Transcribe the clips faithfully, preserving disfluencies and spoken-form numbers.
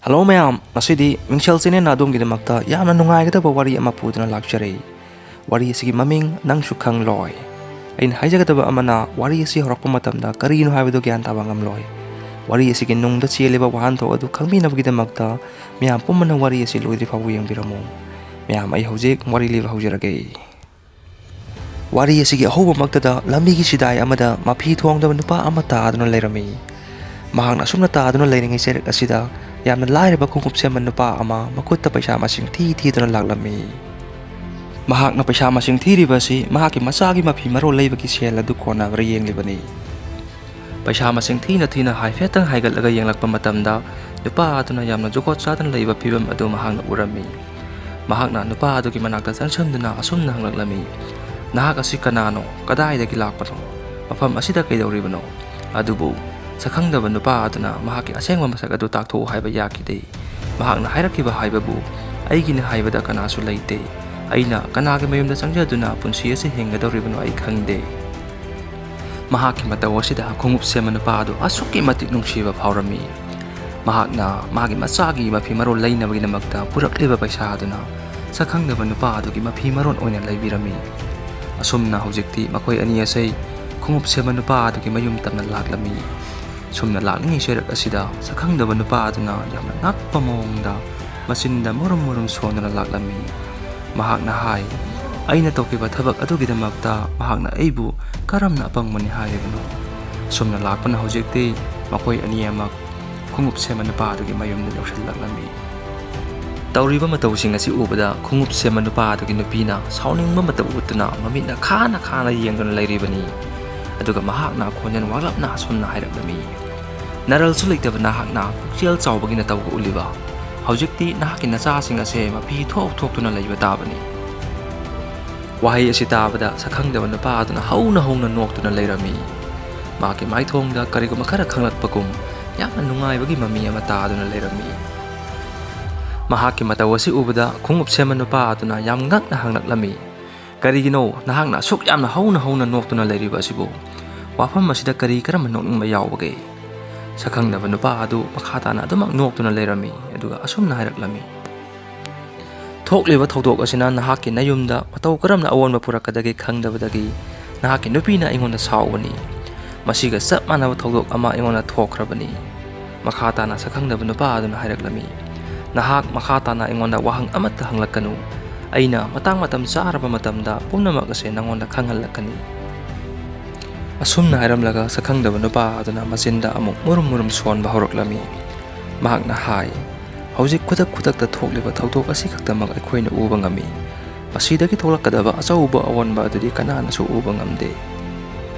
Hello ꯃꯌꯥꯝ, ꯉꯁꯤꯗꯤ ꯃꯤꯡꯁꯦꯜ ꯆꯦꯅꯦꯜꯅ ꯑꯗꯣꯝꯒꯤꯗꯃꯛꯇ ꯌꯥꯝꯅ ꯅꯨꯡꯉꯥꯏꯒꯗꯕ ꯋꯥꯔꯤ ꯑꯃ ꯄꯨꯗꯨꯅ ꯂꯥꯛꯆꯔꯤ꯫ ꯋꯥꯔꯤ ꯑꯁꯤꯒꯤ ꯃꯃꯤꯡ ꯅꯪꯁꯨ ꯈꯪꯂꯣꯏ꯫ ꯑꯩꯅ ꯍꯥꯏꯖꯒꯗꯕ ꯑꯃꯅ, ꯋꯥꯔꯤ ꯑꯁꯤ ꯍꯧꯔꯛꯄ ꯃꯇꯝꯗ ꯀꯔꯤꯅꯣ ꯍꯥꯏꯕꯗꯨ ꯒ꯭ꯌꯥꯟ ꯇꯥꯕ ꯉꯝꯂꯣꯏ꯫ ꯋꯥꯔꯤ ꯑꯁꯤꯒꯤ ꯅꯨꯡꯗ ꯆꯦꯜꯂꯤꯕ ꯋꯥꯍꯟꯊꯣꯛ ꯑꯗꯨ ꯈꯪꯕꯤꯅꯕꯒꯤꯗꯃꯛꯇ ꯃꯌꯥꯝ ꯄꯨꯝꯕꯅ ꯋꯥꯔꯤ ꯑꯁꯤ ꯂꯣꯏꯗ꯭ꯔꯤ ꯐꯥꯎꯕ ꯌꯦꯡꯕꯤꯔꯝꯃꯨ꯫ ꯃꯌꯥꯝ, ꯑꯩ ꯍꯧꯖꯤꯛ ꯋꯥꯔꯤ ꯂꯤꯕ ꯍꯧꯖꯔꯒꯦ꯫ ꯋꯥꯔꯤ ꯑꯁꯤꯒꯤ ꯑꯍꯧꯕꯃꯛꯇꯗ ꯂꯝꯕꯤꯒꯤ ꯆꯤꯗꯥꯏ ꯑꯃꯗ ꯃꯐꯤ ꯊꯣꯡꯗꯕ ꯅꯨꯄꯥ ꯑꯃ ꯇꯥꯗꯨꯅ ꯂꯩꯔꯝꯃꯤ꯫ ꯃꯍꯥꯛꯅ ꯑꯁꯨꯝꯅ ꯇꯥꯗꯨꯅ ꯂꯩꯔꯤꯉꯩ ꯆꯩꯔꯛ ꯑꯁꯤꯗ ꯌꯥꯝꯅ ꯂꯥꯏꯔꯕ ꯈꯣꯡꯎꯞ ꯁꯦꯝꯕ ꯅꯨꯄꯥ ꯑꯃ ꯃꯈꯨꯠꯇ ꯄꯩꯁꯥ ꯃꯁꯤꯡ ꯊꯤ ꯊꯤꯗꯨꯅ ꯂꯥꯛꯂꯝꯃꯤ꯫ ꯃꯍꯥꯛꯅ ꯄꯩꯁꯥ ꯃꯁꯤꯡ ꯊꯤꯔꯤꯕ ꯑꯁꯤ ꯃꯍꯥꯛꯀꯤ ꯃꯆꯥꯒꯤ ꯃꯐꯤ ꯃꯔꯣꯜ ꯂꯩꯕꯒꯤ ꯁꯦꯜ ꯑꯗꯨ ꯀꯣꯟꯅꯕ꯭ꯔꯥ ꯌꯦꯡꯂꯤꯕꯅꯤ꯫ ꯄꯩꯁꯥ ꯃꯁꯤꯡ ꯊꯤꯅ ꯊꯤꯅ ꯍꯥꯏꯐꯦꯠꯇꯪ ꯍꯥꯏꯒꯠꯂꯒ ꯌꯦꯡꯂꯛꯄ ꯃꯇꯝꯗ, ꯅꯨꯄꯥ ꯑꯗꯨꯅ ꯌꯥꯝꯅ ꯖꯨꯒꯣꯠ ꯆꯥꯗꯅ ꯂꯩꯕ ꯐꯤꯕꯝ ꯑꯗꯨ ꯃꯍꯥꯛꯅ ꯎꯔꯝꯃꯤ꯫ ꯃꯍꯥꯛꯅ ꯅꯨꯄꯥ ꯑꯗꯨꯒꯤ ꯃꯅꯥꯛꯇ ꯆꯪꯁꯤꯟꯗꯨꯅ ꯑꯁꯨꯝꯅ ꯍꯪꯂꯛꯂꯝꯃꯤ, "ꯅꯍꯥꯛ ꯑꯁꯤ ꯀꯅꯥꯅꯣ? ꯀꯗꯥꯏꯗꯒꯤ ꯂꯥꯛꯄꯅꯣ? ꯃꯐꯝ ꯑꯁꯤꯗ ꯀꯩꯗꯧꯔꯤꯕꯅꯣ?" ꯑꯗꯨꯕꯨ ꯁꯛꯈꯪꯗꯕ ꯅꯨꯄꯥ ꯑꯗꯨꯅ ꯃꯍꯥꯛꯀꯤ ꯑꯁꯦꯡꯕ ꯃꯁꯛ ꯑꯗꯨ ꯇꯥꯛꯊꯣꯛꯎ ꯍꯥꯏꯕ ꯌꯥꯈꯤꯗꯦ꯫ ꯃꯍꯥꯛꯅ ꯍꯥꯏꯔꯛꯈꯤꯕ ꯍꯥꯏꯕꯕꯨ, "ꯑꯩꯒꯤꯅꯤ ꯍꯥꯏꯕꯗ ꯀꯅꯥꯁꯨ ꯂꯩꯇꯦ꯫ ꯑꯩꯅ ꯀꯅꯥꯒꯤ ꯃꯌꯨꯝꯗ ꯆꯪꯖꯗꯨꯅ ꯄꯨꯟꯁꯤ ꯑꯁꯤ ꯍꯤꯡꯒꯗꯧꯔꯤꯕꯅꯣ ꯑꯩ ꯈꯪꯗꯦ꯫" ꯃꯍꯥꯛꯀꯤ ꯃꯇꯧ ꯑꯁꯤꯗ ꯈꯣꯡꯎꯞ ꯁꯦꯝꯕ ꯅꯨꯄꯥ ꯑꯗꯨ ꯑꯁꯨꯛꯀꯤ ꯃꯇꯤꯛ ꯅꯨꯡꯁꯤꯕ ꯐꯥꯎꯔꯝꯃꯤ꯫ ꯃꯍꯥꯛꯅ ꯃꯥꯒꯤ ꯃꯆꯥꯒꯤ ꯃꯐꯤ ꯃꯔꯣꯜ ꯂꯩꯅꯕꯒꯤꯗꯃꯛꯇ ꯄꯨꯔꯛꯂꯤꯕ ꯄꯩꯁꯥ ꯑꯗꯨꯅ ꯁꯛꯈꯪꯗꯕ ꯅꯨꯄꯥ ꯑꯗꯨꯒꯤ ꯃꯐꯤ ꯃꯔꯣꯜ ꯑꯣꯏꯅ ꯂꯩꯕꯤꯔꯝꯃꯤ꯫ ꯑꯁꯨꯝꯅ ꯍꯧꯖꯤꯛꯇꯤ ꯃꯈꯣꯏ ꯑꯅꯤ ꯑꯁꯤ ꯈꯣꯡꯎꯞ ꯁꯦꯝꯕ ꯅꯨꯄꯥ ꯑꯗꯨꯒꯤ ꯃꯌꯨꯝ ꯇꯝꯅ ꯂꯥꯛꯂꯝꯃꯤ꯫ ꯁꯨꯝꯅ ꯂꯥꯛꯂꯤꯉꯩ ꯆꯩꯔꯛ ꯑꯁꯤꯗ ꯁꯛꯈꯪꯗꯕ ꯅꯨꯄꯥ ꯑꯗꯨꯅ ꯌꯥꯝꯅ ꯉꯛꯄ ꯃꯑꯣꯡꯗ ꯃꯆꯤꯟꯗ ꯃꯨꯔꯨꯝ ꯃꯨꯔꯨꯝ ꯁꯣꯟꯗꯨꯅ ꯂꯥꯛꯂꯝꯃꯤ꯫ ꯃꯍꯥꯛꯅ ꯍꯥꯏ, "ꯑꯩꯅ ꯇꯧꯈꯤꯕ ꯊꯕꯛ ꯑꯗꯨꯒꯤꯗꯃꯛꯇ ꯃꯍꯥꯛꯅ ꯑꯩꯕꯨ ꯀꯔꯝꯅ ꯑꯄꯪꯕꯅꯤ ꯍꯥꯏꯔꯤꯕꯅꯣ?" ꯁꯨꯝꯅ ꯂꯥꯛꯄꯅ ꯍꯧꯖꯤꯛꯇꯤ ꯃꯈꯣꯏ ꯑꯅꯤꯃꯛ ꯈꯣꯡꯎꯞ ꯁꯦꯝꯕ ꯅꯨꯄꯥ ꯑꯗꯨꯒꯤ ꯃꯌꯨꯝꯗ ꯌꯧꯁꯤꯜꯂꯛꯂꯝꯃꯤ꯫ ꯇꯧꯔꯤꯕ ꯃꯇꯧꯁꯤꯡ ꯑꯁꯤ ꯎꯕꯗ ꯈꯣꯡꯎꯞ ꯁꯦꯝꯕ ꯅꯨꯄꯥ ꯑꯗꯨꯒꯤ ꯅꯨꯄꯤꯅ ꯁꯥꯎꯅꯤꯡꯕ ꯃꯇꯧ ꯎꯠꯇꯨꯅ ꯃꯃꯤꯠꯅ ꯈꯥꯅ ꯈꯥꯅ ꯌꯦꯡꯗꯨꯅ ꯂꯩꯔꯤꯕꯅꯤ꯫ ꯑꯗꯨꯒ ꯃꯍꯥꯛꯅ ꯈꯣꯟꯖꯦꯜ ꯋꯥꯡꯂꯞꯅ ꯑꯁꯨꯝꯅ ꯍꯥꯏꯔꯛꯂꯝꯃꯤ, "ꯅꯔꯜꯁꯨ ꯂꯩꯇꯕ ꯅꯍꯥꯛꯅ ꯄꯨꯛꯆꯦꯜ ꯆꯥꯎꯕꯒꯤ ꯅꯇꯧꯒ ꯎꯠꯂꯤꯕ? ꯍꯧꯖꯤꯛꯇꯤ ꯅꯍꯥꯛꯀꯤ ꯅꯆꯥꯁꯤꯡ ꯑꯁꯦ ꯃꯐꯤ ꯊꯣꯛ ꯊꯣꯛꯇꯨꯅ ꯂꯩꯕ ꯇꯥꯕꯅꯤ꯫" ꯋꯥꯍꯩ ꯑꯁꯤ ꯇꯥꯕꯗ ꯁꯛꯈꯪꯗꯕ ꯅꯨꯄꯥ ꯑꯗꯨꯅ ꯍꯧꯅ ꯍꯧꯅ ꯅꯣꯛꯇꯨꯅ ꯂꯩꯔꯝꯃꯤ꯫ ꯃꯍꯥꯛꯀꯤ ꯃꯥꯏꯊꯣꯡꯗ ꯀꯔꯤꯒꯨꯝꯕ ꯈꯔ ꯈꯪꯂꯛꯄꯒꯨꯝ ꯌꯥꯝꯅ ꯅꯨꯡꯉꯥꯏꯕꯒꯤ ꯃꯃꯤ ꯑꯃ ꯇꯥꯗꯨꯅ ꯂꯩꯔꯝꯃꯤ꯫ ꯃꯍꯥꯛꯀꯤ ꯃꯇꯧ ꯑꯁꯤ ꯎꯕꯗ ꯈꯣꯡꯎꯞ ꯁꯦꯝꯕ ꯅꯨꯄꯥ ꯑꯗꯨꯅ ꯌꯥꯝ ꯉꯛꯅ ꯍꯪꯂꯛꯂꯝꯃꯤ, "ꯀꯔꯤꯒꯤꯅꯣ ꯅꯍꯥꯛꯅ ꯑꯁꯨꯛ ꯌꯥꯝꯅ ꯍꯧꯅ ꯍꯧꯅ ꯅꯣꯛꯇꯨꯅ ꯂꯩꯔꯤꯕ ꯑꯁꯤꯕꯨ? ꯋꯥꯐꯝ ꯑꯁꯤꯗ ꯀꯔꯤ ꯀꯔꯝꯕ ꯅꯣꯛꯅꯤꯡꯕ ꯌꯥꯎꯕꯒꯦ?" ꯁꯛꯈꯪꯗꯕ ꯅꯨꯄꯥ ꯑꯗꯨ ꯃꯈꯥ ꯇꯥꯅ ꯑꯗꯨꯃꯛ ꯅꯣꯛꯇꯨꯅ ꯂꯩꯔꯝꯃꯤ, ꯑꯗꯨꯒ ꯑꯁꯨꯝꯅ ꯍꯥꯏꯔꯛꯂꯝꯃꯤ: "ꯊꯣꯛꯂꯤꯕ ꯊꯧꯗꯣꯛ ꯑꯁꯤꯅ ꯅꯍꯥꯛꯀꯤ ꯅꯌꯨꯝꯗ ꯃꯇꯧ ꯀꯔꯝꯅ ꯑꯑꯣꯟꯕ ꯄꯨꯔꯛꯀꯗꯒꯦ ꯈꯪꯗꯕꯗꯒꯤ ꯅꯍꯥꯛꯀꯤ ꯅꯨꯄꯤꯅ ꯑꯩꯉꯣꯟꯗ ꯁꯥꯎꯕꯅꯤ꯫ ꯃꯁꯤꯒ ꯆꯞ ꯃꯥꯟꯅꯕ ꯊꯧꯗꯣꯛ ꯑꯃ ꯑꯩꯉꯣꯟꯗ ꯊꯣꯛꯈ꯭ꯔꯕꯅꯤ꯫" ꯃꯈꯥ ꯇꯥꯅ ꯁꯛꯈꯪꯗꯕ ꯅꯨꯄꯥ ꯑꯗꯨꯅ ꯍꯥꯏꯔꯛꯂꯝꯃꯤ: "ꯅꯍꯥꯛ ꯃꯈꯥ ꯇꯥꯅ ꯑꯩꯉꯣꯟꯗ ꯋꯥꯍꯪ ꯑꯃꯠꯇ ꯍꯪꯂꯛꯀꯅꯨ꯫ ꯑꯩꯅ ꯃꯇꯥꯡ ꯃꯇꯝ ꯆꯥꯔꯕ ꯃꯇꯝꯗ ꯄꯨꯝꯅꯃꯛ ꯑꯁꯦ ꯅꯉꯣꯟꯗ ꯈꯪꯍꯜꯂꯛꯀꯅꯤ꯫" ꯑꯁꯨꯝꯅ ꯍꯥꯏꯔꯝꯂꯒ ꯁꯛꯈꯪꯗꯕ ꯅꯨꯄꯥ ꯑꯗꯨꯅ ꯃꯆꯤꯟꯗ ꯑꯃꯨꯛ ꯃꯨꯔꯨꯝ ꯃꯨꯔꯨꯝ ꯁꯣꯟꯕ ꯍꯧꯔꯛꯂꯝꯃꯤ꯫ ꯃꯍꯥꯛꯅ ꯍꯥꯏ, "ꯍꯧꯖꯤꯛ ꯈꯨꯗꯛ ꯈꯨꯗꯛꯇ ꯊꯣꯛꯂꯤꯕ ꯊꯧꯗꯣꯛ ꯑꯁꯤ ꯈꯛꯇꯃꯛ ꯑꯩꯈꯣꯏꯅ ꯎꯕ ꯉꯝꯃꯤ꯫ ꯃꯁꯤꯗꯒꯤ ꯊꯣꯛꯂꯛꯀꯗꯕ ꯑꯆꯧꯕ ꯑꯑꯣꯟꯕ ꯑꯗꯨꯗꯤ ꯀꯅꯥꯅꯁꯨ ꯎꯕ ꯉꯝꯗꯦ꯫"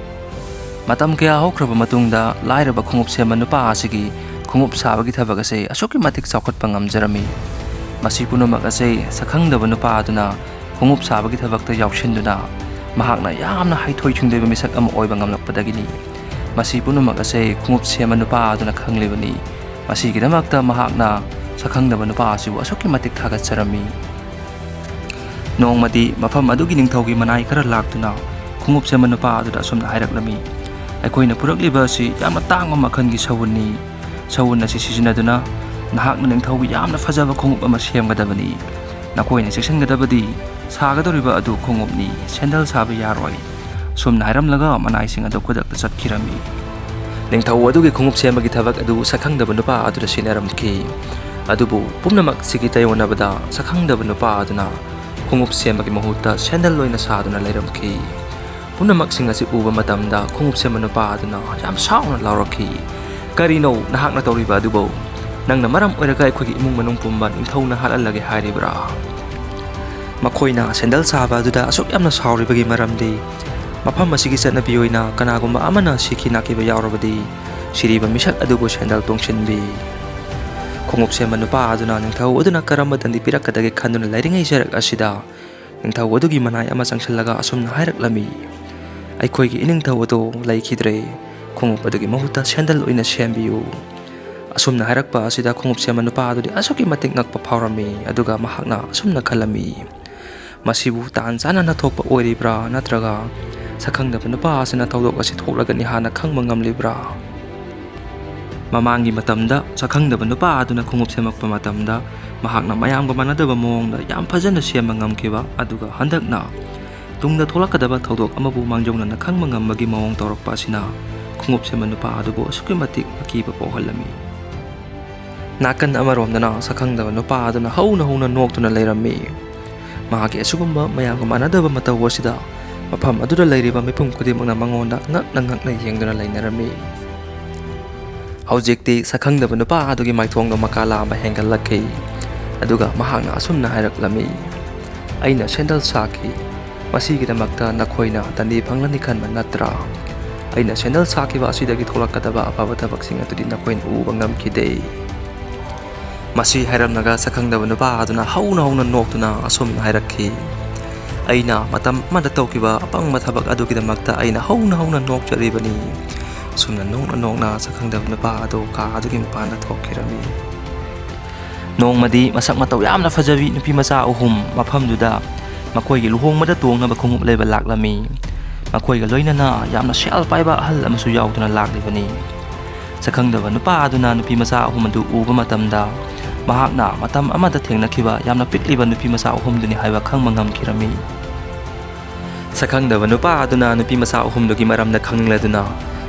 ꯃꯇꯝ ꯀꯌꯥ ꯍꯧꯈ꯭ꯔꯕ ꯃꯇꯨꯡꯗ, ꯂꯥꯏꯔꯕ ꯈꯣꯡꯎꯞ ꯁꯦꯝꯕ ꯅꯨꯄꯥ ꯑꯁꯤꯒꯤ ꯈꯣꯡꯎꯞ ꯁꯥꯕꯒꯤ ꯊꯕꯛ ꯑꯁꯦ ꯑꯁꯨꯛꯀꯤ ꯃꯇꯤꯛ ꯆꯥꯎꯈꯠꯄ ꯉꯝꯖꯔꯝꯃꯤ꯫ ꯃꯁꯤ ꯄꯨꯝꯅꯃꯛ ꯑꯁꯦ ꯁꯛꯈꯪꯗꯕ ꯅꯨꯄꯥ ꯑꯗꯨꯅ ꯈꯣꯡꯎꯞ ꯁꯥꯕꯒꯤ ꯊꯕꯛꯇ ꯌꯥꯎꯁꯤꯟꯗꯨꯅ ꯃꯍꯥꯛꯅ ꯌꯥꯝꯅ ꯍꯩꯊꯣꯏ ꯁꯤꯡꯊꯣꯏꯕ ꯃꯤꯁꯛ ꯑꯃ ꯑꯣꯏꯕ ꯉꯝꯂꯛꯄꯗꯒꯤꯅꯤ꯫ ꯃꯁꯤ ꯄꯨꯝꯅꯃꯛ ꯑꯁꯦ ꯈꯣꯡꯎꯞ ꯁꯦꯝꯕ ꯅꯨꯄꯥ ꯑꯗꯨꯅ ꯈꯪꯂꯤꯕꯅꯤ꯫ ꯃꯁꯤꯒꯤꯗꯃꯛꯇ ꯃꯍꯥꯛꯅ ꯁꯛꯈꯪꯗꯕ ꯅꯨꯄꯥ ꯑꯁꯤꯕꯨ ꯑꯁꯨꯛꯀꯤ ꯃꯇꯤꯛ ꯊꯥꯒꯠꯆꯔꯝꯃꯤ꯫ ꯅꯣꯡꯃꯗꯤ ꯃꯐꯝ ꯑꯗꯨꯒꯤ ꯅꯤꯡꯊꯧꯒꯤ ꯃꯅꯥꯏ ꯈꯔ ꯂꯥꯛꯇꯨꯅ ꯈꯣꯡꯎꯞ ꯁꯦꯝꯕ ꯅꯨꯄꯥ ꯑꯗꯨꯗ ꯑꯁꯨꯝꯅ ꯍꯥꯏꯔꯛꯂꯝꯃꯤ: "ꯑꯩꯈꯣꯏꯅ ꯄꯨꯔꯛꯂꯤꯕ ꯑꯁꯤ ꯌꯥꯝꯅ ꯇꯥꯡꯕ ꯃꯈꯜꯒꯤ ꯁꯎꯟꯅꯤ꯫ ꯁꯎꯟ ꯑꯁꯤ ꯁꯤꯖꯤꯟꯅꯗꯨꯅ ꯅꯍꯥꯛꯅ ꯅꯤꯡꯊꯧꯒꯤ ꯌꯥꯝꯅ ꯐꯖꯕ ꯈꯣꯡꯎꯞ ꯑꯃ ꯁꯦꯝꯒꯗꯕꯅꯤ꯫ ꯅꯈꯣꯏꯅ ꯆꯦꯛꯁꯤꯟꯒꯗꯕꯗꯤ ꯁꯥꯒꯗꯧꯔꯤꯕ ꯑꯗꯨ ꯈꯣꯡꯎꯞꯅꯤ, ꯁꯦꯟꯗꯜ ꯁꯥꯕ ꯌꯥꯔꯣꯏ꯫" ꯁꯨꯝꯅ ꯍꯥꯏꯔꯝꯂꯒ ꯃꯅꯥꯏꯁꯤꯡ ꯑꯗꯨ ꯈꯨꯗꯛꯇ ꯆꯠꯈꯤꯔꯝꯃꯤ꯫ ꯅꯤꯡꯊꯧ ꯑꯗꯨꯒꯤ ꯈꯣꯡꯎꯞ ꯁꯦꯝꯕꯒꯤ ꯊꯕꯛ ꯑꯗꯨ ꯁꯛꯈꯪꯗꯕ ꯅꯨꯄꯥ ꯑꯗꯨꯗ ꯁꯤꯟꯅꯔꯝꯈꯤ꯫ ꯑꯗꯨꯕꯨ ꯄꯨꯝꯅꯃꯛꯁꯤꯒꯤ ꯇꯥꯏꯑꯣꯟꯅꯕꯗ ꯁꯛꯈꯪꯗꯕ ꯅꯨꯄꯥ ꯑꯗꯨꯅ ꯈꯣꯡꯎꯞ ꯁꯦꯝꯕꯒꯤ ꯃꯍꯨꯠꯇ ꯁꯦꯟꯗꯜ ꯑꯣꯏꯅ ꯁꯥꯗꯨꯅ ꯂꯩꯔꯝꯈꯤ꯫ ꯄꯨꯝꯅꯃꯛꯁꯤꯡ ꯑꯁꯤ ꯎꯕ ꯃꯇꯝꯗ ꯈꯣꯡꯎꯞ ꯁꯦꯝꯕ ꯅꯨꯄꯥ ꯑꯗꯨꯅ ꯌꯥꯝ ꯁꯥꯎꯅ ꯂꯥꯎꯔꯛꯈꯤ, "ꯀꯔꯤꯅꯣ ꯅꯍꯥꯛꯅ ꯇꯧꯔꯤꯕ ꯑꯗꯨꯕꯨ? ꯅꯪꯅ ꯃꯔꯝ ꯑꯣꯏꯔꯒ ꯑꯩꯈꯣꯏꯒꯤ ꯏꯃꯨꯡ ꯃꯅꯨꯡ ꯄꯨꯝꯕ ꯅꯤꯡꯊꯧꯅ ꯍꯥꯠꯍꯜꯂꯒꯦ ꯍꯥꯏꯔꯤꯕ꯭ꯔꯥ?" ꯃꯈꯣꯏꯅ ꯁꯦꯟꯗꯜ ꯁꯥꯕ ꯑꯗꯨꯗ ꯑꯁꯨꯛ ꯌꯥꯝꯅ ꯁꯥꯎꯔꯤꯕꯒꯤ ꯃꯔꯝꯗꯤ, ꯃꯐꯝ ꯑꯁꯤꯒꯤ ꯆꯠꯅꯕꯤ ꯑꯣꯏꯅ ꯀꯅꯥꯒꯨꯝꯕ ꯑꯃꯅ ꯁꯤꯈꯤ ꯅꯥꯈꯤꯕ ꯌꯥꯎꯔꯕꯗꯤ, ꯁꯤꯔꯤꯕ ꯃꯤꯁꯛ ꯑꯗꯨꯕꯨ ꯁꯦꯟꯗꯜ ꯇꯣꯡꯁꯤꯟꯕꯤ꯫ ꯈꯣꯡꯎꯞ ꯁꯦꯝꯕ ꯅꯨꯄꯥ ꯑꯗꯨꯅ ꯅꯤꯡꯊꯧ ꯑꯗꯨꯅ ꯀꯔꯝꯕ ꯗꯟꯗꯤ ꯄꯤꯔꯛꯀꯗꯒꯦ ꯈꯟꯗꯨꯅ ꯂꯩꯔꯤꯉꯩ ꯆꯔꯛ ꯑꯁꯤꯗ, ꯅꯤꯡꯊꯧ ꯑꯗꯨꯒꯤ ꯃꯅꯥꯏ ꯑꯃ ꯆꯪꯁꯤꯜꯂꯒ ꯑꯁꯨꯝꯅ ꯍꯥꯏꯔꯛꯂꯝꯃꯤ, "ꯑꯩꯈꯣꯏꯒꯤ ꯏꯅꯤꯡꯊꯧ ꯑꯗꯨ ꯂꯩꯈꯤꯗ꯭ꯔꯦ꯫ ꯈꯣꯡꯎꯞ ꯑꯗꯨꯒꯤ ꯃꯍꯨꯠꯇ ꯁꯦꯟꯗꯜ ꯑꯣꯏꯅ ꯁꯦꯝꯕꯤꯌꯨ꯫" ꯑꯁꯨꯝꯅ ꯍꯥꯏꯔꯛꯄ ꯑꯁꯤꯗ ꯈꯣꯡꯎꯞ ꯁꯦꯝꯕ ꯅꯨꯄꯥ ꯑꯗꯨꯗꯤ ꯑꯁꯨꯛꯀꯤ ꯃꯇꯤꯛ ꯉꯛꯄ ꯐꯥꯎꯔꯝꯃꯤ, ꯑꯗꯨꯒ ꯃꯍꯥꯛꯅ ꯑꯁꯨꯝꯅ ꯈꯜꯂꯝꯃꯤ, "ꯃꯁꯤꯕꯨ ꯇꯥꯟ ꯆꯥꯅꯅ ꯊꯣꯛꯄ ꯑꯣꯏꯔꯤꯕ꯭ꯔꯥ, ꯅꯠꯇ꯭ꯔꯒ ꯁꯛꯈꯪꯗꯕ ꯅꯨꯄꯥ ꯑꯁꯤꯅ ꯊꯧꯗꯣꯛ ꯑꯁꯤ ꯊꯣꯛꯂꯒꯅꯤ ꯍꯥꯟꯅ ꯈꯪꯕ ꯉꯝꯂꯤꯕ꯭ꯔꯥ?" ꯃꯃꯥꯡꯒꯤ ꯃꯇꯝꯗ ꯁꯛꯈꯪꯗꯕ ꯅꯨꯄꯥ ꯑꯗꯨꯅ ꯈꯣꯡꯎꯞ ꯁꯦꯝꯃꯛꯄ ꯃꯇꯝꯗ ꯃꯍꯥꯛꯅ ꯃꯌꯥꯝꯒ ꯃꯥꯟꯅꯗꯕ ꯃꯑꯣꯡꯗ ꯌꯥꯝ ꯐꯖꯅ ꯁꯦꯝꯕ ꯉꯝꯈꯤꯕ, ꯑꯗꯨꯒ ꯍꯟꯗꯛꯅ ꯇꯨꯡꯗ ꯊꯣꯛꯂꯛꯀꯗꯕ ꯊꯧꯗꯣꯛ ꯑꯃꯕꯨ ꯃꯥꯡꯖꯧꯅꯅ ꯈꯪꯕ ꯉꯝꯕꯒꯤ ꯃꯑꯣꯡ ꯇꯧꯔꯛꯄ ꯑꯁꯤꯅ ꯈꯣꯡꯎꯞ ꯁꯦꯝꯕ ꯅꯨꯄꯥ ꯑꯗꯨꯕꯨ ꯑꯁꯨꯛꯀꯤ ꯃꯇꯤꯛ ꯑꯀꯤꯕ ꯄꯣꯛꯍꯜꯂꯝꯃꯤ꯫ ꯅꯥꯀꯟ ꯑꯃꯔꯣꯝꯗꯅ ꯁꯛꯈꯪꯗꯕ ꯅꯨꯄꯥ ꯑꯗꯨꯅ ꯍꯧꯅ ꯍꯧꯅ ꯅꯣꯛꯇꯨꯅ ꯂꯩꯔꯝꯃꯤ꯫ ꯃꯍꯥꯛꯀꯤ ꯑꯁꯤꯒꯨꯝꯕ ꯃꯌꯥꯝꯒ ꯃꯥꯟꯅꯗꯕ ꯃꯇꯧ ꯑꯁꯤꯗ ꯃꯐꯝ ꯑꯗꯨꯗ ꯂꯩꯔꯤꯕ ꯃꯤꯄꯨꯝ ꯈꯨꯗꯤꯡꯃꯛꯅ ꯃꯉꯣꯟꯗ ꯉꯛꯅ ꯉꯛꯅ ꯌꯦꯡꯗꯨꯅ ꯂꯩꯅꯔꯝꯃꯤ꯫ ꯍꯧꯖꯤꯛꯇꯤ ꯁꯛꯈꯪꯗꯕ ꯅꯨꯄꯥ ꯑꯗꯨꯒꯤ ꯃꯥꯏꯊꯣꯡꯗ ꯃꯀꯥ ꯂꯥꯝꯕ ꯍꯦꯟꯒꯠꯂꯛꯈꯤ, ꯑꯗꯨꯒ ꯃꯍꯥꯛꯅ ꯑꯁꯨꯝꯅ ꯍꯥꯏꯔꯛꯂꯝꯃꯤ, "ꯑꯩꯅ ꯁꯦꯟꯗꯜ ꯁꯥꯈꯤ꯫ ꯃꯁꯤꯒꯤꯗꯃꯛꯇ ꯅꯈꯣꯏꯅ ꯗꯟꯗꯤ ꯐꯪꯂꯅꯤ ꯈꯟꯕ ꯅꯠꯇ꯭ꯔꯥ? ꯑꯩꯅ ꯁꯦꯟꯗꯜ ꯁꯥꯈꯤꯕ ꯑꯁꯤꯗꯒꯤ ꯊꯣꯛꯂꯛꯀꯗꯕ ꯑꯐꯕ ꯊꯕꯛꯁꯤꯡ ꯑꯗꯨꯗꯤ ꯅꯈꯣꯏꯅ ꯎꯕ ꯉꯝꯈꯤꯗꯦ꯫" ꯃꯁꯤ ꯍꯥꯏꯔꯝꯂꯒ ꯁꯛꯈꯪꯗꯕ ꯅꯨꯄꯥ ꯑꯗꯨꯅ ꯍꯧꯅ ꯍꯧꯅ ꯅꯣꯛꯇꯨꯅ ꯑꯁꯨꯝꯅ ꯍꯥꯏꯔꯛꯈꯤ, "ꯑꯩꯅ ꯃꯇꯝ ꯑꯃꯗ ꯇꯧꯈꯤꯕ ꯑꯄꯪꯕ ꯊꯕꯛ ꯑꯗꯨꯒꯤꯗꯃꯛꯇ ꯑꯩꯅ ꯍꯧꯅ ꯍꯧꯅ ꯅꯣꯛꯆꯔꯤꯕꯅꯤ꯫" ꯑꯁꯨꯝꯅ ꯅꯣꯛꯅ ꯅꯣꯛꯅ ꯁꯛꯈꯪꯗꯕ ꯅꯨꯄꯥ ꯑꯗꯨ ꯀꯥ ꯑꯗꯨꯒꯤ ꯃꯄꯥꯟꯗ ꯊꯣꯛꯈꯤꯔꯝꯃꯤ꯫ ꯅꯣꯡꯃꯗꯤ ꯃꯁꯛ ꯃꯇꯧ ꯌꯥꯝꯅ ꯐꯖꯕꯤ ꯅꯨꯄꯤ ꯃꯆꯥ ꯑꯍꯨꯝ ꯃꯐꯝꯗꯨꯗ ꯃꯈꯣꯏꯒꯤ ꯂꯨꯍꯣꯡꯕꯗ ꯇꯣꯡꯅꯕ ꯈꯣꯡꯎꯞ ꯂꯩꯕ ꯂꯥꯛꯂꯝꯃꯤ꯫ ꯃꯈꯣꯏꯒ ꯂꯣꯏꯅꯅ ꯌꯥꯝꯅ ꯁꯦꯜ ꯄꯥꯏꯕ ꯑꯍꯜ ꯑꯃꯁꯨ ꯌꯥꯎꯗꯨꯅ ꯂꯥꯛꯂꯤꯕꯅꯤ꯫ ꯁꯛꯈꯪꯗꯕ ꯅꯨꯄꯥ ꯑꯗꯨꯅ ꯅꯨꯄꯤ ꯃꯆꯥ ꯑꯍꯨꯝ ꯑꯗꯨ ꯎꯕ ꯃꯇꯝꯗ ꯃꯍꯥꯛꯅ ꯃꯇꯝ ꯑꯃꯗ ꯊꯦꯡꯅꯈꯤꯕ ꯌꯥꯝꯅ ꯄꯤꯛꯂꯤꯕ ꯅꯨꯄꯤ ꯃꯆꯥ ꯑꯍꯨꯝꯗꯨꯅꯤ ꯍꯥꯏꯕ ꯈꯪꯕ ꯉꯝꯈꯤꯔꯝꯃꯤ꯫ ꯁꯛꯈꯪꯗꯕ ꯅꯨꯄꯥ ꯑꯗꯨꯅ ꯅꯨꯄꯤ ꯃꯆꯥ ꯑꯍꯨꯝꯗꯨꯒꯤ ꯃꯔꯝꯗ ꯈꯪꯅꯤꯡꯂꯗꯨꯅ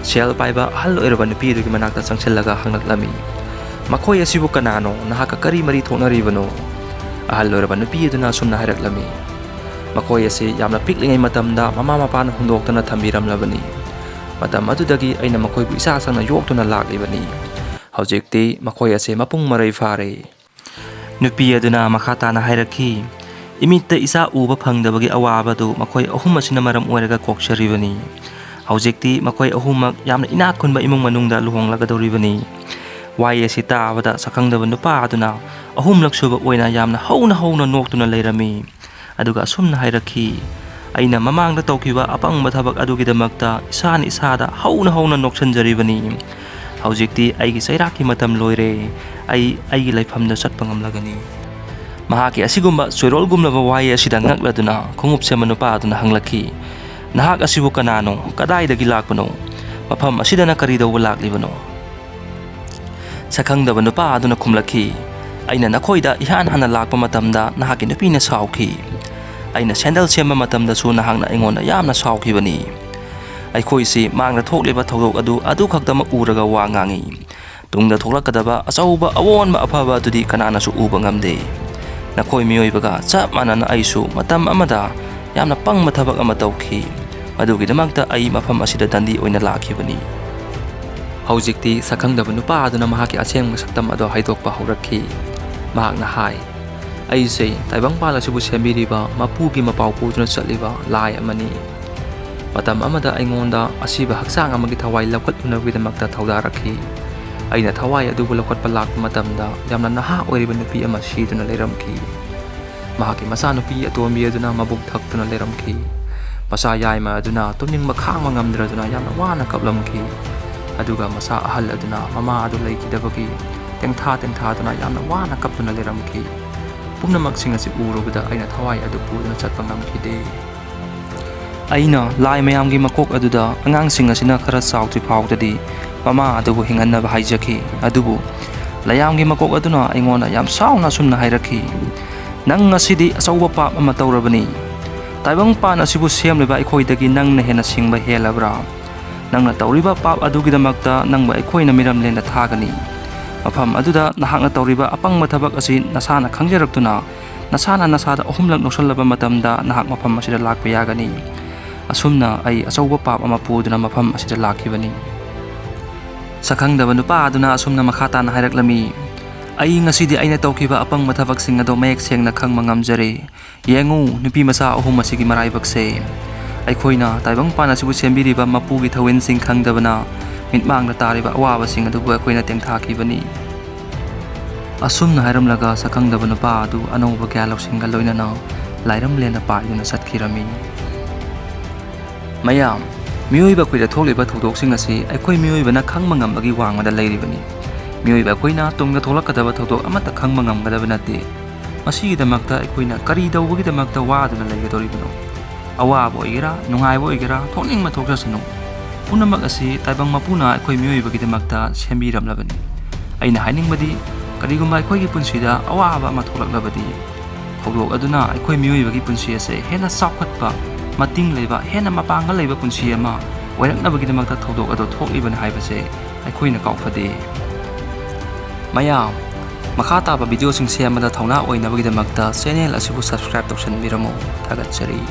ꯁꯦꯜ ꯄꯥꯏꯕ ꯑꯍꯜ ꯑꯣꯏꯔꯕ ꯅꯨꯄꯤ ꯑꯗꯨꯒꯤ ꯃꯅꯥꯛꯇ ꯆꯪꯁꯤꯜꯂꯒ ꯍꯪꯂꯛꯂꯝꯃꯤ, "ꯃꯈꯣꯏ ꯑꯁꯤꯕꯨ ꯀꯅꯥꯅꯣ? ꯅꯍꯥꯛꯀ ꯀꯔꯤ ꯃꯔꯤ ꯊꯣꯛꯅꯔꯤꯕꯅꯣ?" ꯑꯍꯜ ꯑꯣꯏꯔꯕ ꯅꯨꯄꯤ ꯑꯗꯨꯅ ꯑꯁꯨꯝꯅ ꯍꯥꯏꯔꯛꯂꯝꯃꯤ, "ꯃꯈꯣꯏ ꯑꯁꯤ ꯌꯥꯝꯅ ꯄꯤꯛꯂꯤꯉꯩ ꯃꯇꯝꯗ ꯃꯃꯥ ꯃꯄꯥꯅ ꯍꯨꯟꯗꯣꯛꯇꯨꯅ ꯊꯝꯕꯤꯔꯝꯂꯕꯅꯤ꯫ ꯃꯇꯝ ꯑꯗꯨꯗꯒꯤ ꯑꯩꯅ ꯃꯈꯣꯏꯕꯨ ꯏꯆꯥ ꯁꯪꯅ ꯌꯣꯛꯇꯨꯅ ꯂꯥꯛꯂꯤꯕꯅꯤ꯫ ꯍꯧꯖꯤꯛꯇꯤ ꯃꯈꯣꯏ ꯑꯁꯤ ꯃꯄꯨꯡ ꯃꯔꯩ ꯐꯥꯔꯦ꯫" ꯅꯨꯄꯤ ꯑꯗꯨꯅ ꯃꯈꯥ ꯇꯥꯅ ꯍꯥꯏꯔꯛꯈꯤ, "ꯏꯃꯤꯠꯇ ꯏꯆꯥ ꯎꯕ ꯐꯪꯗꯕꯒꯤ ꯑꯋꯥꯕꯗꯨ ꯃꯈꯣꯏ ꯑꯍꯨꯝ ꯑꯁꯤꯅ ꯃꯔꯝ ꯑꯣꯏꯔꯒ ꯀꯣꯛꯆꯔꯤꯕꯅꯤ꯫ ꯍꯧꯖꯤꯛꯇꯤ ꯃꯈꯣꯏ ꯑꯍꯨꯝꯃꯛ ꯌꯥꯝꯅ ꯏꯅꯥꯛ ꯈꯨꯟꯕ ꯏꯃꯨꯡ ꯃꯅꯨꯡꯗ ꯂꯨꯍꯣꯡꯂꯒꯗꯧꯔꯤꯕꯅꯤ꯫" ꯋꯥꯍꯩ ꯑꯁꯤ ꯇꯥꯕꯗ ꯁꯛꯈꯪꯗꯕ ꯅꯨꯄꯥ ꯑꯗꯨꯅ ꯑꯍꯨꯝꯂꯛ ꯁꯨꯕ ꯑꯣꯏꯅ ꯌꯥꯝꯅ ꯍꯧꯅ ꯍꯧꯅ ꯅꯣꯛꯇꯨꯅ ꯂꯩꯔꯝꯃꯤ꯫ ꯑꯗꯨꯒ ꯑꯁꯨꯝꯅ ꯍꯥꯏꯔꯛꯈꯤ, "ꯑꯩꯅ ꯃꯃꯥꯡꯗ ꯇꯧꯈꯤꯕ ꯑꯄꯪꯕ ꯊꯕꯛ ꯑꯗꯨꯒꯤꯗꯃꯛꯇ ꯏꯁꯥꯅ ꯏꯁꯥꯗ ꯍꯧꯅ ꯍꯧꯅ ꯅꯣꯛꯁꯟꯖꯔꯤꯕꯅꯤ꯫ ꯍꯧꯖꯤꯛꯇꯤ ꯑꯩꯒꯤ ꯆꯩꯔꯥꯛꯀꯤ ꯃꯇꯝ ꯂꯣꯏꯔꯦ꯫ ꯑꯩ ꯑꯩꯒꯤ ꯂꯩꯐꯝꯗ ꯆꯠꯄ ꯉꯝꯂꯒꯅꯤ꯫" ꯃꯍꯥꯛꯀꯤ ꯑꯁꯤꯒꯨꯝꯕ ꯆꯣꯏꯔꯣꯜꯒꯨꯝꯂꯕ ꯋꯥꯍꯩ ꯑꯁꯤꯗ ꯉꯛꯂꯗꯨꯅ ꯈꯣꯡꯎꯞ ꯁꯦꯝꯕ ꯅꯨꯄꯥ ꯑꯗꯨꯅ ꯍꯪꯂꯛꯈꯤ, "ꯅꯍꯥꯛ ꯑꯁꯤꯕꯨ ꯀꯅꯥꯅꯣ? ꯀꯗꯥꯏꯗꯒꯤ ꯂꯥꯛꯄꯅꯣ? ꯃꯐꯝ ꯑꯁꯤꯗꯅ ꯀꯔꯤ ꯇꯧꯕ ꯂꯥꯛꯂꯤꯕꯅꯣ?" ꯁꯛꯈꯪꯗꯕ ꯅꯨꯄꯥ ꯑꯗꯨꯅ ꯈꯨꯝꯂꯛꯈꯤ, "ꯑꯩꯅ ꯅꯈꯣꯏꯗ ꯏꯍꯥꯟ ꯍꯥꯟꯅ ꯂꯥꯛꯄ ꯃꯇꯝꯗ ꯅꯍꯥꯛꯀꯤ ꯅꯨꯄꯤꯅ ꯁꯥꯎꯈꯤ꯫ ꯑꯩꯅ ꯁꯦꯟꯗꯜ ꯁꯦꯝꯕ ꯃꯇꯝꯗꯁꯨ ꯅꯍꯥꯛꯅ ꯑꯩꯉꯣꯟꯗ ꯌꯥꯝꯅ ꯁꯥꯎꯈꯤꯕꯅꯤ꯫ ꯑꯩꯈꯣꯏꯁꯤ ꯃꯥꯡꯗ ꯊꯣꯛꯂꯤꯕ ꯊꯧꯗꯣꯛ ꯑꯗꯨ ꯑꯗꯨꯈꯛꯇꯃꯛ ꯎꯔꯒ ꯋꯥ ꯉꯥꯡꯏ꯫ ꯇꯨꯡꯗ ꯊꯣꯛꯂꯛꯀꯗꯕ ꯑꯆꯧꯕ ꯑꯑꯣꯟꯕ ꯑꯐꯕ ꯑꯗꯨꯗꯤ ꯀꯅꯥꯅꯁꯨ ꯎꯕ ꯉꯝꯗꯦ꯫ ꯅꯈꯣꯏ ꯃꯤꯑꯣꯏꯕꯒ ꯆꯞ ꯃꯥꯟꯅꯅ ꯑꯩꯁꯨ ꯃꯇꯝ ꯑꯃꯗ ꯌꯥꯝꯅ ꯄꯪꯕ ꯊꯕꯛ ꯑꯃ ꯇꯧꯈꯤ꯫ ꯑꯗꯨꯒꯤꯗꯃꯛꯇ ꯑꯩ ꯃꯐꯝ ꯑꯁꯤꯗ ꯗꯟꯗꯤ ꯑꯣꯏꯅ ꯂꯥꯛꯈꯤꯕꯅꯤ"꯫ ꯍꯧꯖꯤꯛꯇꯤ ꯁꯛꯈꯪꯗꯕ ꯅꯨꯄꯥ ꯑꯗꯨꯅ ꯃꯍꯥꯛꯀꯤ ꯑꯁꯦꯡꯕ ꯁꯛꯇꯝ ꯑꯗꯨ ꯍꯥꯏꯗꯣꯛꯄ ꯍꯧꯔꯛꯈꯤ꯫ ꯃꯍꯥꯛꯅ ꯍꯥꯏ, "ꯑꯩꯁꯦ ꯇꯥꯏꯕꯪꯄꯥꯟ ꯑꯁꯤꯕꯨ ꯁꯦꯝꯕꯤꯔꯤꯕ ꯃꯄꯨꯒꯤ ꯃꯄꯥꯎ ꯄꯨꯗꯨꯅ ꯆꯠꯂꯤꯕ ꯂꯥꯏ ꯑꯃꯅꯤ꯫ ꯃꯇꯝ ꯑꯃꯗ ꯑꯩꯉꯣꯟꯗ ꯑꯁꯤꯕ ꯍꯛꯆꯥꯡ ꯑꯃꯒꯤ ꯊꯋꯥꯏ ꯂꯧꯈꯠꯂꯨꯅꯕꯒꯤꯗꯃꯛꯇ ꯊꯧꯗꯥꯔꯛꯈꯤ꯫ ꯑꯩꯅ ꯊꯋꯥꯏ ꯑꯗꯨꯕꯨ ꯂꯧꯈꯠꯄ ꯂꯥꯛꯄ ꯃꯇꯝꯗ ꯌꯥꯝꯅ ꯅꯍꯥ ꯑꯣꯏꯔꯤꯕ ꯅꯨꯄꯤ ꯑꯃ ꯁꯤꯗꯨꯅ ꯂꯩꯔꯝꯈꯤ꯫ ꯃꯍꯥꯛꯀꯤ ꯃꯆꯥꯅꯨꯄꯤ ꯑꯇꯣꯝꯕꯤ ꯑꯗꯨꯅ ꯃꯕꯨꯛ ꯊꯛꯇꯨꯅ ꯂꯩꯔꯝꯈꯤ꯫ ꯃꯆꯥ ꯌꯥꯏꯃ ꯑꯗꯨꯅ ꯇꯨꯝꯅꯤꯡꯕ ꯈꯥꯡꯕ ꯉꯝꯗ꯭ꯔꯗꯨꯅ ꯌꯥꯝꯅ ꯋꯥꯅ ꯀꯞꯂꯝꯈꯤ꯫ ꯑꯗꯨꯒ ꯃꯆꯥ ꯑꯍꯜ ꯑꯗꯨꯅ ꯃꯃꯥ ꯑꯗꯨ ꯂꯩꯈꯤꯗꯕꯒꯤ ꯇꯦꯡꯊꯥ ꯇꯦꯡꯊꯥꯗꯨꯅ ꯌꯥꯝꯅ ꯋꯥꯅ ꯀꯞꯇꯨꯅ ꯂꯩꯔꯝꯈꯤ꯫ ꯄꯨꯝꯅꯃꯛꯁꯤꯡ ꯑꯁꯤ ꯎꯔꯨꯕꯗ ꯑꯩꯅ ꯊꯋꯥꯏ ꯑꯗꯨ ꯄꯨꯗꯨꯅ ꯆꯠꯄ ꯉꯝꯈꯤꯗꯦ꯫ ꯑꯩꯅ ꯂꯥꯏ ꯃꯌꯥꯝꯒꯤ ꯃꯀꯣꯛ ꯑꯗꯨꯗ ꯑꯉꯥꯡꯁꯤꯡ ꯑꯁꯤꯅ ꯈꯔ ꯆꯥꯎꯗ꯭ꯔꯤ ꯐꯥꯎꯕꯗꯗꯤ ꯃꯃꯥ ꯑꯗꯨꯕꯨ ꯍꯤꯡꯍꯟꯅꯕ ꯍꯥꯏꯖꯈꯤ꯫ ꯑꯗꯨꯕꯨ ꯂꯥꯏꯌꯥꯝꯒꯤ ꯃꯀꯣꯛ ꯑꯗꯨꯅ ꯑꯩꯉꯣꯟꯗ ꯌꯥꯝ ꯁꯥꯎꯅ ꯑꯁꯨꯝꯅ ꯍꯥꯏꯔꯛꯈꯤ, "ꯅꯪ ꯉꯁꯤꯗꯤ ꯑꯆꯧꯕ ꯄꯥꯞ ꯑꯃ ꯇꯧꯔꯕꯅꯤ꯫ ꯇꯥꯏꯕꯪꯄꯥꯟ ꯑꯁꯤꯕꯨ ꯁꯦꯝꯂꯤꯕ ꯑꯩꯈꯣꯏꯗꯒꯤ ꯅꯪꯅ ꯍꯦꯟꯅ ꯁꯤꯡꯕ ꯍꯦꯜꯂꯕ꯭ꯔꯥ? ꯅꯪꯅ ꯇꯧꯔꯤꯕ ꯄꯥꯞ ꯑꯗꯨꯒꯤꯗꯃꯛꯇ ꯅꯪꯕꯨ ꯑꯩꯈꯣꯏꯅ ꯃꯤꯔꯝꯂꯦꯟꯗ ꯊꯥꯒꯅꯤ꯫ ꯃꯐꯝ ꯑꯗꯨꯗ ꯅꯍꯥꯛꯅ ꯇꯧꯔꯤꯕ ꯑꯄꯪꯕ ꯊꯕꯛ ꯑꯁꯤ ꯅꯁꯥꯅ ꯈꯪꯖꯔꯛꯇꯨꯅ ꯅꯁꯥꯅ ꯅꯁꯥꯗ ꯑꯍꯨꯝꯂꯛ ꯅꯣꯛꯁꯜꯂꯕ ꯃꯇꯝꯗ ꯅꯍꯥꯛ ꯃꯐꯝ ꯑꯁꯤꯗ ꯂꯥꯛꯄ ꯌꯥꯒꯅꯤ"꯫ ꯑꯁꯨꯝꯅ ꯑꯩ ꯑꯆꯧꯕ ꯄꯥꯞ ꯑꯃ ꯄꯨꯗꯨꯅ ꯃꯐꯝ ꯑꯁꯤꯗ ꯂꯥꯛꯈꯤꯕꯅꯤ꯫ ꯁꯛꯈꯪꯗꯕ ꯅꯨꯄꯥ ꯑꯗꯨꯅ ꯑꯁꯨꯝꯅ ꯃꯈꯥ ꯇꯥꯅ ꯍꯥꯏꯔꯛꯂꯝꯃꯤ, "ꯑꯩ ꯉꯁꯤꯗꯤ ꯑꯩꯅ ꯇꯧꯈꯤꯕ ꯑꯄꯪꯕ ꯊꯕꯛꯁꯤꯡ ꯑꯗꯣ ꯃꯌꯦꯛ ꯁꯦꯡꯅ ꯈꯪꯕ ꯉꯝꯖꯔꯦ꯫ ꯌꯦꯡꯉꯨ, ꯅꯨꯄꯤ ꯃꯆꯥ ꯑꯍꯨꯝ ꯑꯁꯤꯒꯤ ꯃꯔꯥꯏꯕꯛꯁꯦ꯫ ꯑꯩꯈꯣꯏꯅ ꯇꯥꯏꯕꯪꯄꯥꯟ ꯑꯁꯤꯕꯨ ꯁꯦꯝꯕꯤꯔꯤꯕ ꯃꯄꯨꯒꯤ ꯊꯧꯋꯤꯟꯁꯤꯡ ꯈꯪꯗꯕꯅ ꯃꯤꯠꯃꯥꯡꯗ ꯇꯥꯔꯤꯕ ꯑꯋꯥꯕꯁꯤꯡ ꯑꯗꯨꯕꯨ ꯑꯩꯈꯣꯏꯅ ꯇꯦꯡꯊꯥꯈꯤꯕꯅꯤ"꯫ ꯑꯁꯨꯝꯅ ꯍꯥꯏꯔꯝꯂꯒ ꯁꯛꯈꯪꯗꯕ ꯅꯨꯄꯥ ꯑꯗꯨ ꯑꯅꯧꯕ ꯒ꯭ꯌꯥꯟ ꯂꯧꯁꯤꯡꯒ ꯂꯣꯏꯅꯅ ꯂꯥꯏꯔꯝꯂꯦꯟꯗ ꯄꯥꯏꯗꯨꯅ ꯆꯠꯈꯤꯔꯝꯃꯤ꯫ ꯃꯌꯥꯝ, ꯃꯤꯑꯣꯏꯕ ꯑꯩꯈꯣꯏꯗ ꯊꯣꯛꯂꯤꯕ ꯊꯧꯗꯣꯛꯁꯤꯡ ꯑꯁꯤ ꯑꯩꯈꯣꯏ ꯃꯤꯑꯣꯏꯕꯅ ꯈꯪꯕ ꯉꯝꯕꯒꯤ ꯋꯥꯡꯃꯗ ꯂꯩꯔꯤꯕꯅꯤ꯫ ꯃꯤꯑꯣꯏꯕ ꯑꯩꯈꯣꯏꯅ ꯇꯨꯡꯗ ꯊꯣꯛꯂꯛꯀꯗꯕ ꯊꯧꯗꯣꯛ ꯑꯃꯠꯇ ꯈꯪꯕ ꯉꯝꯒꯗꯕ ꯅꯠꯇꯦ꯫ ꯃꯁꯤꯒꯤꯗꯃꯛꯇ ꯑꯩꯈꯣꯏꯅ ꯀꯔꯤ ꯇꯧꯕꯒꯤꯗꯃꯛꯇ ꯋꯥꯗꯨꯅ ꯂꯩꯒꯗꯧꯔꯤꯕꯅꯣ? ꯑꯋꯥꯕ ꯑꯣꯏꯒꯦꯔꯥ, ꯅꯨꯡꯉꯥꯏꯕ ꯑꯣꯏꯒꯦꯔꯥ, ꯊꯣꯛꯅꯤꯡꯕ ꯊꯣꯛꯆꯁꯅꯨ꯫ ꯄꯨꯝꯅꯃꯛ ꯑꯁꯤ ꯇꯥꯏꯕꯪ ꯃꯄꯨꯅ ꯑꯩꯈꯣꯏ ꯃꯤꯑꯣꯏꯕꯒꯤꯗꯃꯛꯇ ꯁꯦꯝꯕꯤꯔꯝꯂꯕꯅꯤ꯫ ꯑꯩꯅ ꯍꯥꯏꯅꯤꯡꯕꯗꯤ, ꯀꯔꯤꯒꯨꯝꯕ ꯑꯩꯈꯣꯏꯒꯤ ꯄꯨꯟꯁꯤꯗ ꯑꯋꯥꯕ ꯑꯃ ꯊꯣꯛꯂꯛꯂꯕꯗꯤ, ꯊꯧꯗꯣꯛ ꯑꯗꯨꯅ ꯑꯩꯈꯣꯏ ꯃꯤꯑꯣꯏꯕꯒꯤ ꯄꯨꯟꯁꯤ ꯑꯁꯦ ꯍꯦꯟꯅ ꯆꯥꯎꯈꯠꯄ, ꯃꯇꯤꯡ ꯂꯩꯕ, ꯍꯦꯟꯅ ꯃꯄꯥꯡꯒꯜ ꯂꯩꯕ ꯄꯨꯟꯁꯤ ꯑꯃ ꯑꯣꯏꯔꯛꯅꯕꯒꯤꯗꯃꯛꯇ ꯊꯧꯗꯣꯛ ꯑꯗꯨ ꯊꯣꯛꯂꯤꯕꯅꯤ ꯍꯥꯏꯕꯁꯦ ꯑꯩꯈꯣꯏꯅ ꯀꯥꯎꯐꯗꯦ꯫ ꯃꯌꯥꯝ, ꯃꯈꯥ ꯇꯥꯕ ꯚꯤꯗꯤꯑꯣꯁꯤꯡ ꯁꯦꯝꯕꯗ ꯊꯧꯅꯥ ꯑꯣꯏꯅꯕꯒꯤꯗꯃꯛꯇ ꯆꯦꯅꯦꯜ ꯑꯁꯤꯕꯨ ꯁꯕꯁꯀ꯭ꯔꯥꯏꯕ ꯇꯧꯁꯟꯕꯤꯔꯝꯃꯨ꯫ ꯊꯥꯒꯠꯆꯔꯤ꯫